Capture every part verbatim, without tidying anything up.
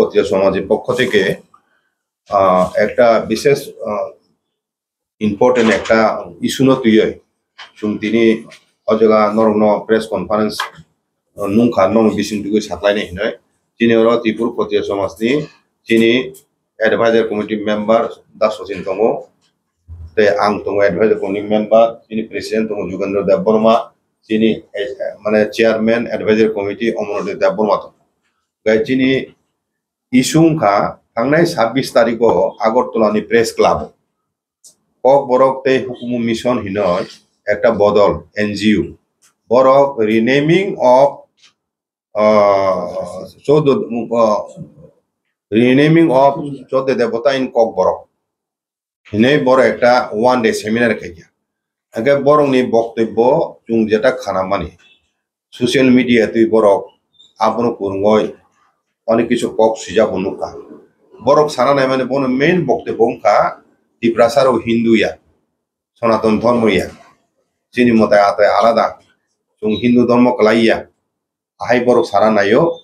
ক্ষত্রিয় সমাজের পক্ষ থেকে, আহ, একটা বিশেষ, আহ, important একটা issue no twiwi chwng tini o jaga norokno press conference, uh, nungkha, norok bising twiwi saklainai hinwi. Chini oro Tripura Khottiya Somajni chini advisor committee member Das Sachin tongo, tei ang tongo advisor committee member, chini president tongo Jugendra Debbarma, chini, eh, mane chairman advisor committee Omornath Debbarma tongo. Gai chini issue wngkha thangnai sabbish tarikh o Agartala ni press club o Kokborok tei Hukumu Mission hinoi ekta bodol N G O. Borok renaming of, ah, Choddo, ah, renaming of Choddo Debota in Kokborok hinoi borok ekta one day seminar khaikha. Hingke borokni boktobbo chwng jeta khanamani, social media twi borok abono kwrwngwi onek kisu kok swijak bo nukha. Borok sana naimani bono main boktobbo wngkha Tiprasa rok Hindu ya, Sonaton dhormo ya, chini mwtai atai alada, chwng Hindu dhormo kwlai ya, ahai borok sana naio.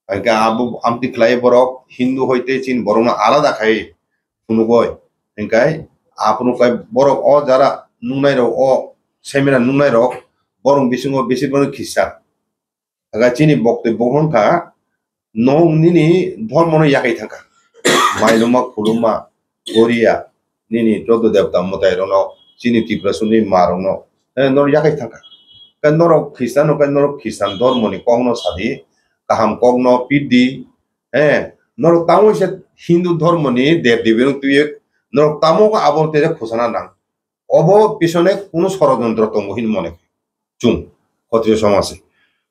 Hingke abo amtwi khlai borok Hindu hoite chini borokno alada khai phunugoi. Hingke aphuru kai borok o jara nungnai rok, o seminar nungnai rok, borok bisingo bisi borok Khristan. Aga chini boktwi bo wngkha, nwng nini dhormono yakai thangkha. Mailuma, khuluma, goriya, nini Choddo Debota mwtai rokno, chini Tiprasuni ma rokno, eh, norok yakai thangkha. Khe norok Khristan rok khe norok Khristan dhormoni kokno sadi, kaham kokno pidi, eh, norok tamo se Hindu dhormoni dev devi rok twiwi, norok tamo abo tei khosana nang. Obo pisone kunu sorojontro tongo hin mone khe. Chwng, Khottiyo somaj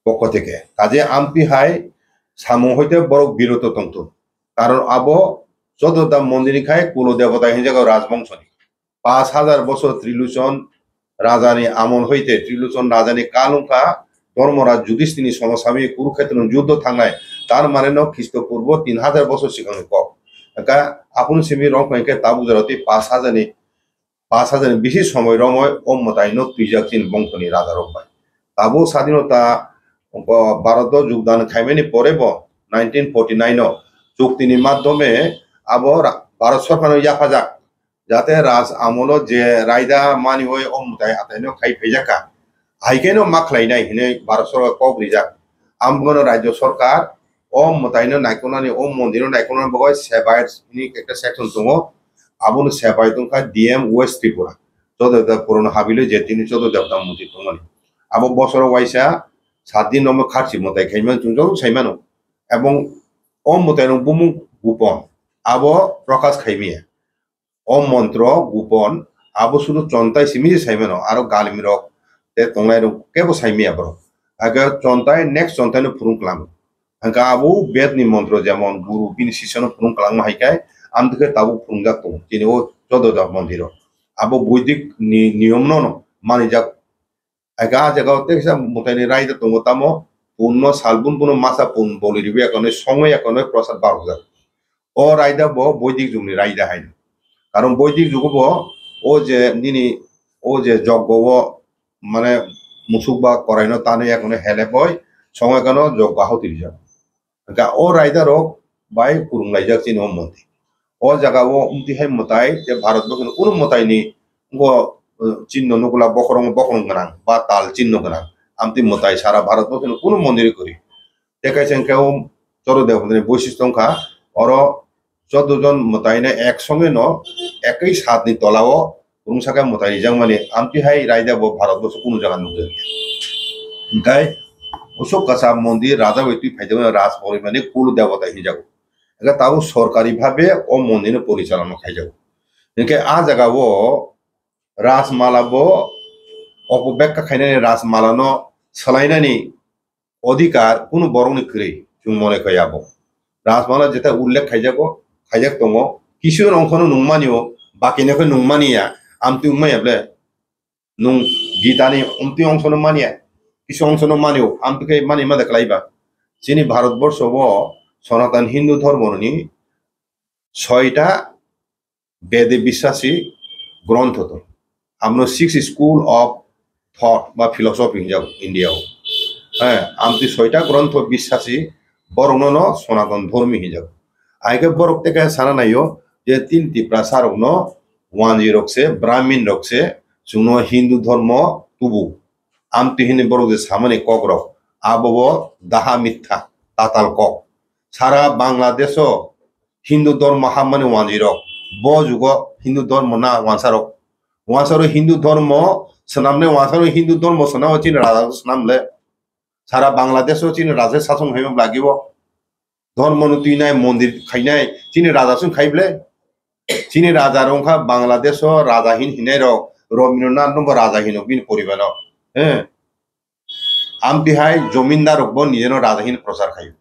pokho theke. Kaje amtwi hai samung hoite borok biroto tongthung. Karon abo Choddo Debota mondir ni khai Kulo Debota hinjago rajbongso ni. Pash hajar bosor Trilochon rajani amol hoite, Trilochon rajani kal wngkha Dharmaraj Yudhishthirni somo sami Kurukhetroni juddo thangnai. Tar mane no Khristo purbo tin hajar bosor sikangni kok. Hingkha aphuru simi rok hingkhe tabuk jora tei pash hajar ni pash hajar ni bisi somoi romoi o mwtai no twijak chini bongso ni raja rok bai. Tabuk sadinota, o, Bharat o jogdan khaimani pore bo nineteen forty nine o chukti ni madhyome abo ra-, Bharat sorkar no yaphajak, jate raj amolo je raida maniwi o mwtai atai no khai phaijakha, hai khe no ma khlainai hinwi Bharat sorkar kok rijak. Ambono rajyo sorkar o mwtaino naikolnani, o mondirno naikolnani bagwi Sebaid hwnwi ekta section tongo. Abono Sebaid wngkha D M West Tripura. Choddo Debota Purano habilo je tini Choddo Debota mondir tongmani. Abo bosoro waisa sat din omo kharchi mwtai khaimani chwng joto saimano. Ebong o mwtaino bumung Gupon. Abo Prakash khaimiya. O montro Gupon abo sudu chontai simi se saimano, aro galmi rok tei tongnai rok kebo saimiya borok. Aga chontai next chontai no phurung klango. Hingkha abo bed ni montro jemon guru bini sisyo no phurung klangma hai khe amtwi khe tabuk phurungjak tongo. Chini o Choddo Debota mondir o abo boidik ni niyom no no manijak. Aga ah jaga o teisa mwtai ni raida tongo tamo, pun no salbun bono masa pun boli riwi ya kwnwi songwi ya kwnwi prosad barokjak. O raida bo boidik jug ni raida hai. Karon boidik jugo bo o je nini o je joggo o mane musuk ba korai no tanwi ya kwnwi hele boi songwi ya kwnwi joggo ahuti rijak. Hingkha o raida rok bai kwrwng laijak chini o mondir. O jaga o wngtwi hai mwtai je Bharat bokhoni kunu mwtai ni wngkha, uh, chinno nukla bokhorong bokhorong gwnang ba tal chinno gwnang. Amtwi mwtai sara Bharat bokhoni kunu mondir kwrwi. Tei kaisa hingkhe o Choddo Debota ni boisis tongkha, oro choddo jon mwtai no ek songe no ekwi sat ni tola o Kwrwngsa khe mwtai rijakmani amtwi hai raida bo Bharat borsho kunu jaga nukjakya. Hingkhai usuk kacha mondir raja bai twi phaijakmani raj porimani kul debota hinjago. Hingkhe tabuk sorkari bhabe o mondirno porichalona khaijago. Hingkhe ah jaga o Rajmala bo opobekka khainani Rajmala no swlainani odhikar kunu borokni kwrwi, chwng mone kho abo. Rajmala jeta ullekh khaijago, khaijak tongo, kisu ongkhono nungmani o, bakino khe nungmani ya, amtwi wngmaya ble, nung Gita ni amtwi ongkhono mani ya, kisu ongkhono mani o, amtwi khe mani ma da kwlai ba. Chini Bharat borsho o Sanatan Hindu dhormo ni soita Bede biswasi grontho tong. Amno six school of thought ba philosophy hinjak India o. Eh, amtwi soita grontho biswasi Borokno no Sonaton Dhormi hinjak. Aike borok teke sana naio je tin Tiprasa rokno wanjwi rok se, Brahmin rok se, chwngno Hindu dhormo tubu. Amtwi hini borok je samani kok rok, abo bo daha mitha, tatal kok. Sara Bangladesh o Hindu dhormo hammani wanjwi rok, bo jugo Hindu dhormo na wansa rok. Wansa rok Hindu dhormo swnamne, wansa rok Hindu dhormo swnamo chini raja swnam le. Sara Bangladesh o chini raja sasong hai lagi bo. Dhormo no twinai, mondir khainai, chini raja song khai ble. Chini raja rok wngkha Bangladesh o raja hin hinai rok, Rabindranath no bo raja hino bini poribar no. Eh. Amtwi hai jomindar rok bo nijeno raja hin prochar khaio.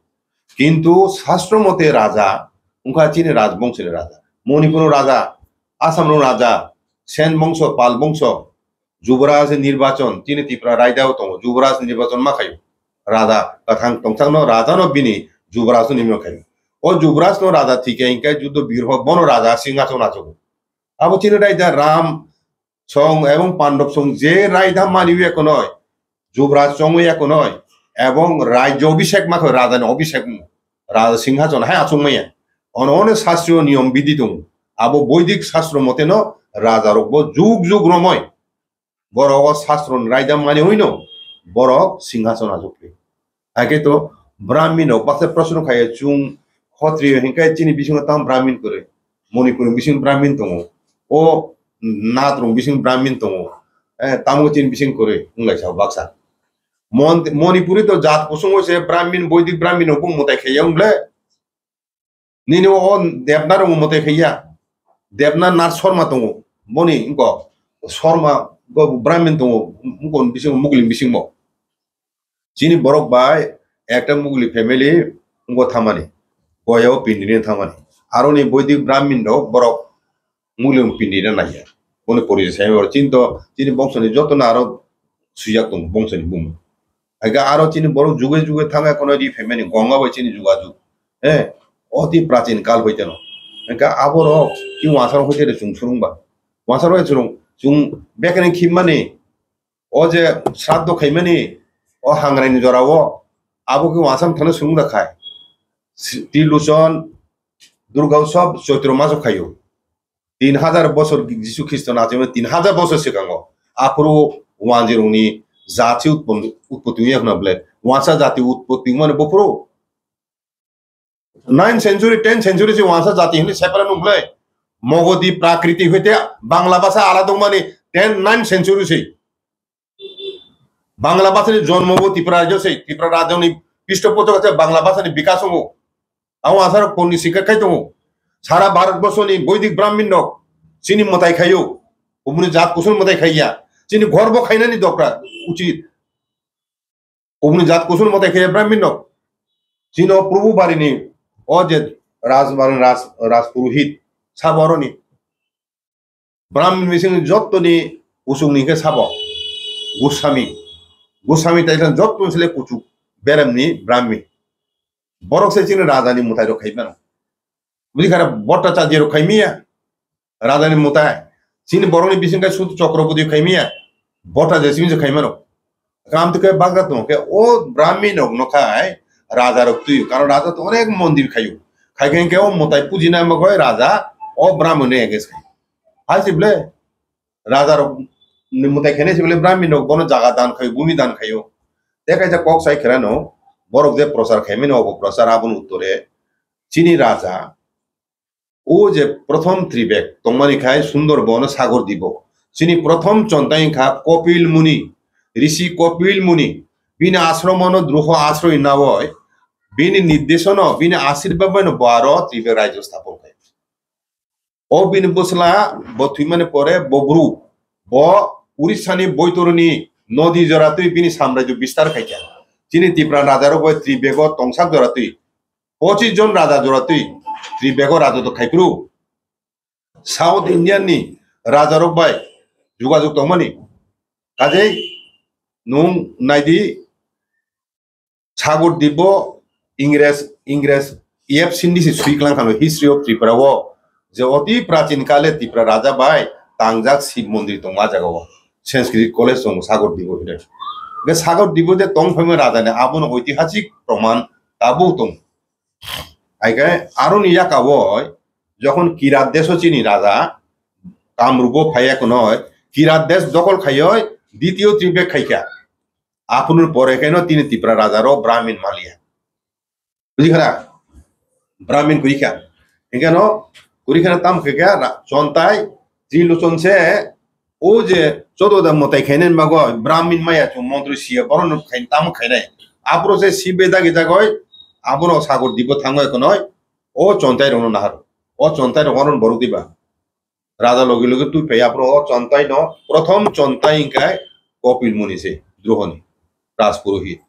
Kintu sastro mote raja wngkha chini rajbongso ni raja. Manipur no raja, Assam no raja, Sen bongso, Pal bongso, Jubraj nirbachon, chini Tripura raida o tongo, Jubraj nirbachon ma khaio. Raja, kathang tongthang no raja no bini Jubraj no nimno khaio. O Jubraj no raja thike hinkhe juddo birho bono raja singhason achugo. Abo chini raida Ram song ebong Pandab song je raida mani ye konoi, Jubraj song ye konoi, ebong rajyo obhisek ma khaio, raja ni obhisek mo. Raja singhason hai achuk maya. Ono ono sastro niyom bidhi tongo. Abo Boidik sastro mote no raja rok bo jug jug romoi. Borok o sastro ni raida mani hoi no borok singhason achuk khe. Haikhe to Brahmin rok baksa proshno khaio, chwng Khotriyo hinkhe chini bisingo tamo Brahmin kwrwi? Manipur ni bisingo Brahmin tongo. O Nath rok bisingo Brahmin tongo. Eh, tamo chini bising kwrwi wnglaisa baksa. Mon-, Manipuri to jat kusung se Brahmin, Boidik Brahmin rok bung mwtai khaiya wng ble. Nini o Debna rok mwtai khaiya. Debna Nath Sharma tongo. Boni wngko Sharma go Brahmin tongo. Wngko bising Muglim bising bo. Chini borok bai ekta Mugli family wngko thamani. Goya o pindini thamani. Aroni Boidik Brahmin rok borok Mugli pindini naiya. Boni porichai sai borok. Chini to, chini bongso ni joto no aro swijak tongo bongso ni bumung. Aga aro chini borok juge juge thangya kono ri phaimani Ganga bai chini jugajug. Eh, oti prachin kal hoite no. Aga aborok ki wansa rok hoite de chwng surung ba. Wansa rok chwng, chwng bekene khimmani, o je sraddho khaimani, o hangrai ni jora o, abo ki wansa thani surung da khai. Si-, Trilochon, Durga Utsav, Choitro maso khaio. Tin hajar bosor Jisu Khristo na chwngno tin hajar bosor swkango. Aphuru wanjwirokni jati utpon-, utpoti wngya khna bwle. Wansa jati utpoti wngmani buphuru. Nine century, ten century se wansa jati hinwi separate wng bwle. Mogodi Prakriti hoite Bangla bhasha alada wngmani ten, nine century se. Bangla bhasha ni jonmo bo Tripura rajyo se, Tripura rajyo ni pishtopotok se Bangla bhasha ni bikas wngo. Ang asarok ponni sikha khai tongo. Sara Bharat borsho ni Boidik Brahmin rok chini mwtai khaio. Oboni jat kusung mwtai khaiya. Chini ghor bo khainani dokra uchit. Oboni jat kusung mwtai khaiya Brahmin rok. Chini o Prabhu bari ni o je Raj bari Raj, Raj Purohit sabo aroni. Brahmin bising jottoni kuchukni khe sabo Goswami. Goswami taisa jottoni sile kuchuk beremni Brahmin. Borok se chini rajani mwtai rok khai mano. Budi khara Bhattacharya rok khai miya. Rajani mwtai. Chini borokni bising khe Sud Chakraborty khai miya. Bhattacharya chini khai mano. Kam to khe bagra tongo khe o Brahmin rok no khai raja rok twi. Karon raja to onek mondir khaio. Khai khe khe o mwtai pujina ma koi raja o Brahmin ni against khai. Hai se ble raja rok ni mwtai khainai se ble Brahmin rok bono jaga dan khaio, bumi dan khaio. Te kaisa kok sai khera no borok je prochar khaimani obo prochar aboni uttore chini raja O je prothom tribek tongmani khai Sundarbono Sagor Dibo. Chini prothom chontai wngkha Kopil Muni, Rishi Kopil Muni. Bini ashramono druho asroi nawoi, bini nirdesono, bini ashirbadbaino bo aro tribek rajyo sthapon khai. O bini bwsla bo thwimani pore bo bru, bo Urisani Boitoroni nodi joratwi bini samrajyo bistar khaikha. Chini Tipra rajarok bai tribego tongsak joratwi Pochis jon raja jora twi, Tribego raja to khai phuru. South Indian ni raja rok bai jugajug tongmani. Kajei nung naidi Sagur Dibo Ingres, Ingres F Sindhi si sui klang khano history of Tripura o je oti prachin kale Tripura raja bai tangjak Shiv mondir tongma jaga o Sanskrit college tong Sagur Dibo hine. Ge Sagur Dibo je tong phaima raja ni abono oitihasik proman tabuk tong. Haikhe aroni yakao jokhon Kirat deso chini raja Kamrubo phaiya kunoi, Kirat des dokol khaioi ditiyo tripek khaikha. Aphuru pore khe no tini Tipra raja ro Brahmin maliya. Bujikha na? Brahmin kurikha. Hinkhe no kurikha na tam khe khe ra-, Chontai Trilochon se o je chododa motai khainai mago Brahmin maya chung montri siya boron khain tam khainai. Aphuru se sibe dagi dagoi abono sagur dibo thangoi kunoi o Chontai rokno nahar. O Chontai rok oron borok diba. Raja logi logi twi phai aphuru o Chontai no, prothom Chontai hinkhe Kopil Muni se, Druhoni, Rajpurohit.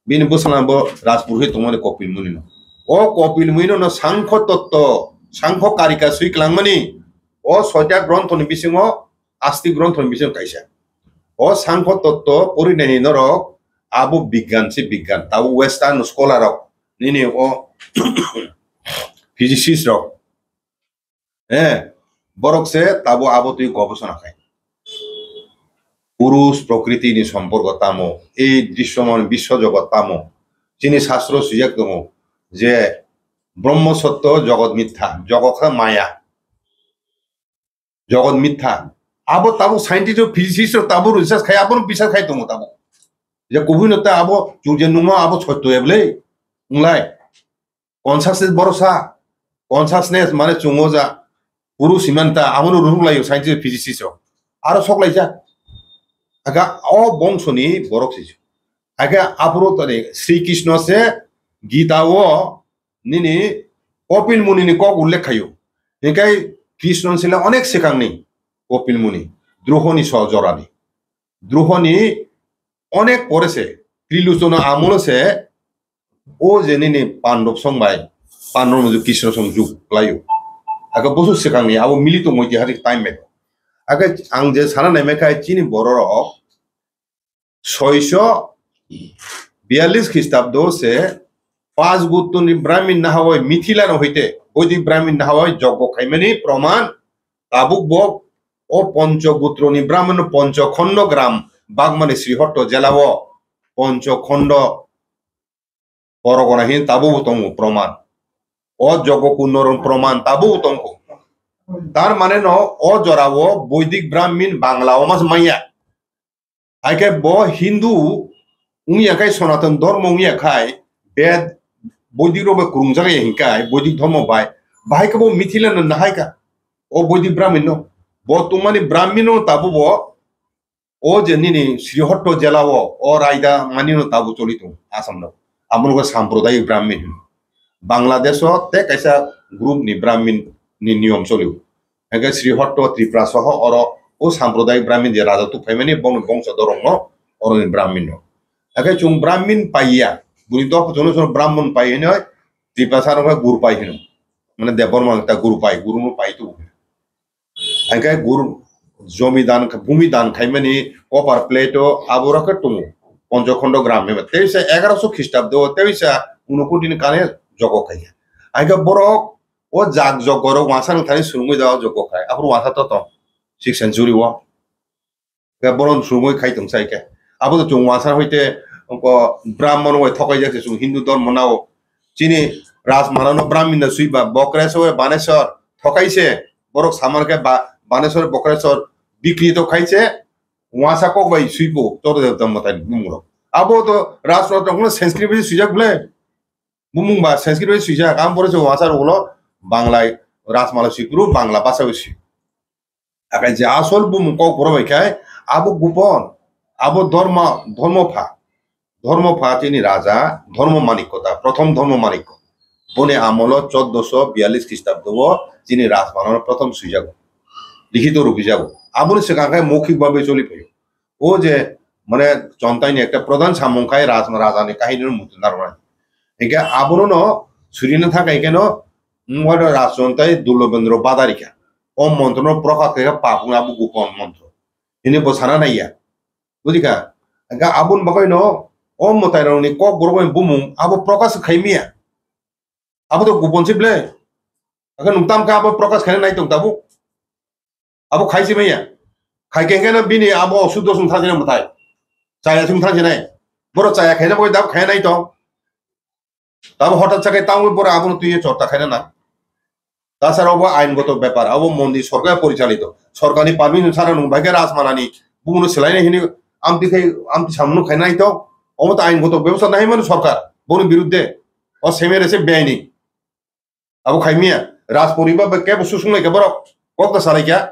Bini bwsala bo Rajpurohit tongmani Kopil Muni no. O Kopil Muni no, no Sankho Totto, Sankho Karika swi klangmani, o soita gronthoni bisingo, asti gronthoni bisingo kaisa. O Sankho Totto porinani norok abo bigyan se bigyan, tabo Western scholar rok, nini o physicist rok, Eh, borok se tabo abo twi gobosona khai. Purush prokriti ni somporko tamo, ei drisyoman biswa jogot tamo, chini shastro swijak tongo je Brahma sotto, jogot mitha, jogot kha maya, jogot mitha. Abo tabo scientist rok, physicist rok tabo research khai, abono bisar khai tongo tabo. Je kubui no ta abo chwng je nungo abo sotto ya bwle, wnglai. Consciousness borosa, consciousness mane chungo ja, puru simanta, amono ruhuk laio scientist physicist rok. Aro sok laijak. Aga o bongso ni borok si. Aga aphuru tani Sri Krishna se Gita o nini Kopil Muni ni kok ullekh khaio. Hinkhe Krishna sila onek swkang ni Kopil Muni, Druho ni so jora ni. Druho ni onek pore se, Trilochona amolo se, o je nini Pandab song bai, Pandab no Krishna song juk laio. Aga bosu swkang ni abo mili tongo itihasik time bai. Aga ang je sana nai mai khai chini borok rok soiso biyallis Khristabdo se Panch Gutro ni Brahmin nahawai Mithila no hoite Boidik Brahmin nahawai joggo khaimani proman tabuk bo o Poncho Gutro ni Brahmin Poncho Khondo gram bagmani Srihotto jela o Poncho Khondo Porogona hin tabuk bo tongo proman. O joggo kunno rok proman tabuk bo tongo. Tar mane no o jora o Boidik Brahmin Bangla o mas manya. Haikhe bo Hindu wngya khai, Sanatan Dhormo wngya khai, Bed Boidik rok bai kwrwngjak ya hinkai, Boidik Dhormo bai, bahai khe bo Mithila no nahaika, o Boidik Brahmin no. Bo tongmani Brahmin no tabuk bo, o je nini Srihotto jela o, o raida mani no tabuk choli tongo Assam no. Amo no Sampradayik Brahmin hino. Bangladesh o tei kaisa group ni Brahmin ni niyom choli o. Hingke Srihotto Tripura soho oro o Sampradayik Brahmin je raja tuk phaimani bongni bongso dorong no oro ni Brahmin no. Hingke chung Brahmin paiya, buni dopha chwngno chwngno Brahmin pai hino, Tripura saro khe Guru pai hino. Mane Debbarma ta Guru pai, Guru no pai tu. Hingke Guru jomi dan, bhumi dan khaimani copper plate o abo rok khe tongo. Poncho Khondo gram hima. Teisa egaroso Khristabdo, teisa Unokoti ni kane jogo khaiya. Hingke borok O jak jogorok wansa nung thani swrwngwi da o jogo khai. Aphuru wansa to tong. Sixth century o. Khe boron swrwngwi khai tong sai khe. Abo to chwng wansa hoite ko Brahmon bai thokai jak se chwng Hindu dhormo nao. Chini Rajmahal no Brahmin da swiba Bokreswar Baneswar thokai se. Borok samar khe ba-, Baneswar Bokreswar bikri to khai se. Wansa kok bai swibo Choro Debta mwtai bumung rok. Abo to Rajmahal to Sanskrit bai swijak ble. Bumung ba Sanskrit bai swijak, ang pore se wansa rok ulo Bangla Rajmahal swi phuru Bangla basa bai swi. Akai je asol bumung kok pura bai khai abo gupon, abo dhorma, dhormo pha, dhormo pha chini raja, dhormo manikko ta, prothom dhormo manikko. Boni amolo choddoso biyallis Khristabdo o chini Rajmahal prothom swijago, likhito rupijago. Aboni swkang khai moukhik babe choli phaio. O je, mane, Chontai ni ekta pradhan samung khai raj-, raja ni kahini no muchung narwknai. Hingke abono no surina thang kai keno, wngwano Raj Chontai Dullabendra Badarika. O montro no prokash khe pap wngna abo gupon montro. Hini bo sana naiya. Bujikha? Hingke aboni bagwi no, o mwtai rok ni kok borok ni bumung abo prokash khai miya. Abo to gupon si ble. Hingke nung tam khe abo prokash khai nai tong tabuk. Abo khai si maya. Khai khe khe no bini abo osudo sung thang sinai mwtai. Chaya sung thang sinai. Boro chaya khaina bagwi dab khaina nai tong. Tamo hotat sakai tamo bora abono twi chorta khaina na. Tasara obo aingoto bepar, abo mondir sorkar porichalito. Sorkarni permission sara nung baikhe Rajmalani bukuno selaina hini amti khai, amti samno khaina ito. Omo to aingoto bebosta nai mano sorkar. Bono birudde. O semere se beaini. Abo khaimiya. Rajporibar bai kebo susunglaikha borok. Kok ta salaikha.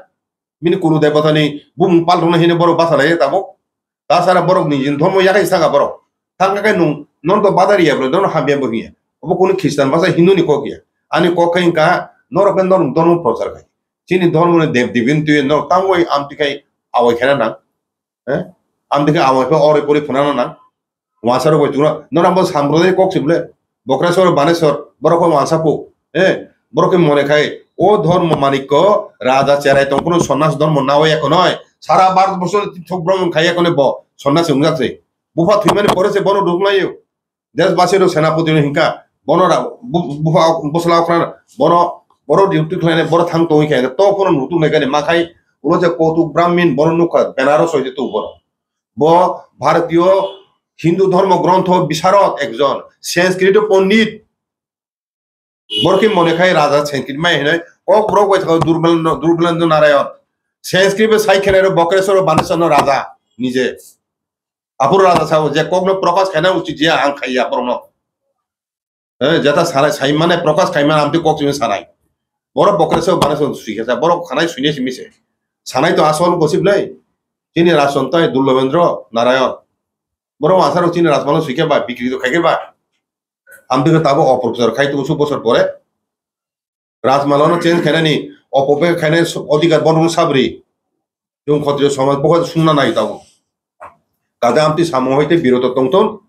Bini kunu debotani bumung paltongna hini borok basalai tabok. Tasara borok ni jin dhormo yakai saka borok. Thangka kai nung non to badari ya bro, non hamya bo hiya. Obo kunu Christian basa Hindu ni kok ya. Ani kok kai ka norok ke norok dhormo prochar kai. Chini dhormo ni dev devin tu norok tangoi amti kai awai khana nang. Eh? Amti kai awai phe ore pore phana nang. Wansa rok bai tuna. Non abo sampradayik kok sible. Bokreswar, Baneswar, borok ko wansa ko. Eh? Borok ke mone khai. O dhormo manik ko raja cherai tong kuno sonnas dhormo na oya konoi. Sara Bharat borso thok brom khai ya kone bo sonnas wngjak se. Bupha thwimani pore se bono rwglaio. Deshbasi rok senapoti no hinka. Bono ra-, bu-, bupha bwsla okra bono, bono duty khlainai, bono thang tongwi khe to bono nutuk nai kani ma khai ulo je Kautuk Brahmin bono nukha Benaros hoite tu bono. Bo Bharatiyo Hindu dhormo grontho bisarod ekjon, Sanskrit pondit. Borok khe mone khai raja Sanskrit mai hinoi kok borok bai thangwi Durbelendra, Durbelendra Narayan. Sanskrit bai sai khenai rok Bokreswar Baneswar no raja nije. Aphuru raja sao je kokno prokash khaina uchit ya ang khaiya borokno. Eh, jeta sanai sai mane prokash khai mane amtwi kok simi sanai. Borok Bokreswar Baneswar sui khe sa borok khanai suine simi se. Sanai to asol gosip lai. Chini Rajchandra Durbelendra Narayan. Borok asarok chini Rajmalo sui khe ba bikri to khai khe ba. Amtwi khe tabo oprochar khai to usuk bosor pore. Rajmalano change khainani opobe khainai so-, odhikar bono sabri. Chwng khotriyo somaj bokha sungna nai tabuk. Kaja amtwi samung hoite biroto tongthon.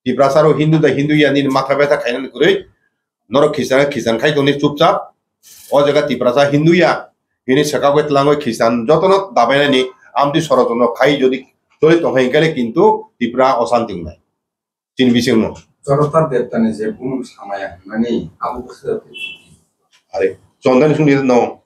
Tiprasa rok Hindu da Hindu ya nini matha betha khainani kwrwi. Norok khichang khichang khai tongni chupchap. O jaga Tiprasa Hindu ya. Hini saka bai twlangwi khichang jotono dabainani amtwi sorojono khai jodi choli tongkha hinkhe kintu Tipra osanti wngnai. Chini bisingno. Jorotar Debtani je bumung samaya hwnmani abo bwswk. Are, Chondani sungni no.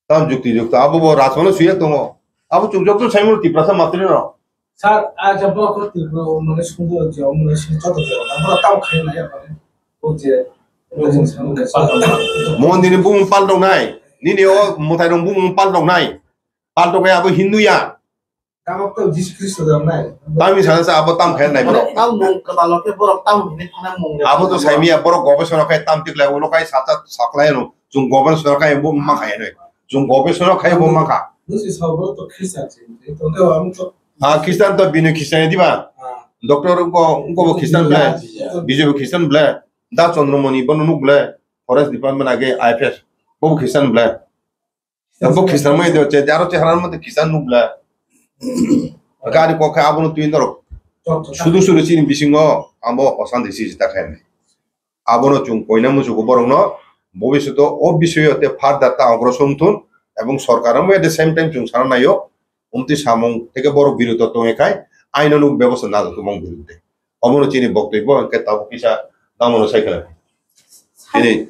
Tam jukti jukti. Abo bo Rajmalo suya tongo. Abo chukjok to saimano Tiprasa matri no. Sir, a jabo ko Tripura o mane sungdo je o mane sini joto je. Abo tam khai na ya mane. O je, o je sanu ke. Mondini bumung pal dong nai. Nini o mutai dong bumung pal dong nai. Pal dong nai abo Hindu ya. Tabok to Jisu Khristo jang nai. Tami sana sa abo tam khayan nai borok. Tam mung kwtal khe borok tam hini thana mung. Abo to saimiya borok gobesona khai tam tik lai ulo khai sata saklai no. Chung gobesona khai bo ma khai nai. Chung gobesona khai bo ma kha. Busi sa borok to Christian se. To ke am to. Ha Christian to bini Christian diba. Doctor ko ko bo Christian ble. Bijoy bo Christian ble. Da Chandramani bo nuk ble. Forest department age I F S. Bo Christian ble. Bo Christian mai do che aro che haran mate Christian nubla. Gari ko kha abono twi norok. Sudu sudu chini bisingo abo osanti si ta khainai. Abono chung koina musugo borokno bobisyoto o bisoyo te further ta ogro songthun ebong sorkar mo at the same time chung sana nayo umti samung teke borok biruto tongwi khai aino nuk bebosta najo tumung birute. Obono chini boktoi bo hwnkhe tabuk kisa damono sai khlai. Chini